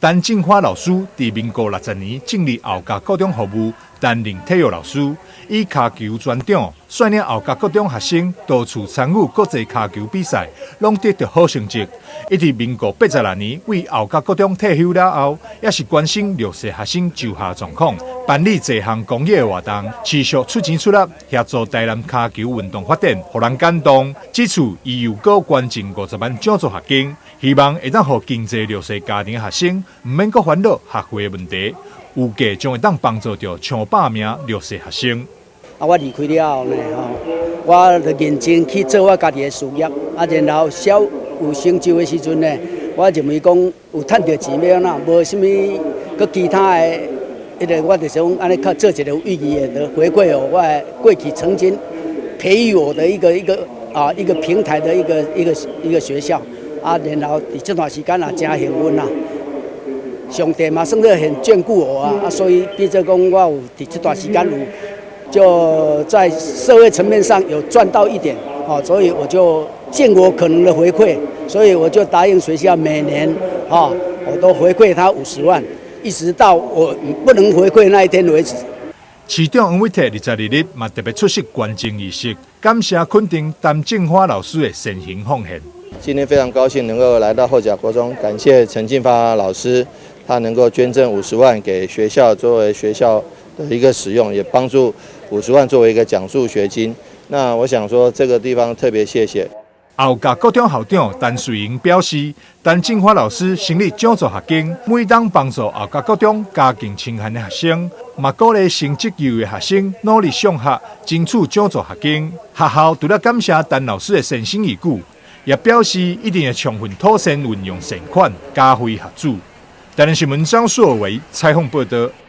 陳進發老師佇民國60年進入後甲國中服務，擔任體育老師，以跤球專長，率領後甲國中學生多次參與國際跤球比賽，攏得著好成績。伊佇民國86年為後甲國中退休了後，也是關心弱勢學生就學狀況，辦理濟項公益活動，持續出錢出力協助台南跤球運動發展，予人感動。這次伊又閣捐贈50萬獎助學金，希望會當予經濟弱勢家庭學生毋免閣煩惱學費的問題，預計將會當幫助著上百名弱勢學生。啊，我離開了後呢，吼，我就認真去做我家己的事業。啊，然後小有成就的時陣呢，我認為講有趁著錢欲按怎，無啥物閣其他的，彼個我就是講按呢較做一個有意義的回饋予我的過去曾經培育我的一個平台的一個學校。啊，然後佇這段時間也誠幸運啦，上帝嘛算做很眷顧我啊，啊，所以變做講我有佇這段時間有就在社會層面上有賺到一點，哦，所以我就盡我可能的回饋，所以我就答應學校每年，哦，我都回饋他五十萬，一直到我不能回饋那一天為止。市長黃偉哲22日嘛特別出席捐贈儀式，感謝肯定陳進發老師的善行奉獻。今天非常高興能夠來到後甲國中，感謝陳進發老師，他能夠捐贈五十萬給學校作為學校的一個使用，也幫助五十萬作為一個獎助學金。那我想說，這個地方特別謝謝。後甲國中校長陳瑞英表示，陳進發老師成立獎助學金，每當幫助後甲國中家境清寒的學生，嘛鼓勵成績優的學生努力上學，爭取獎助學金。學校除了感謝陳老師的善心義舉，也表示一定會充分妥善運用善款，嘉惠學子。台南新聞張碩維採訪報道。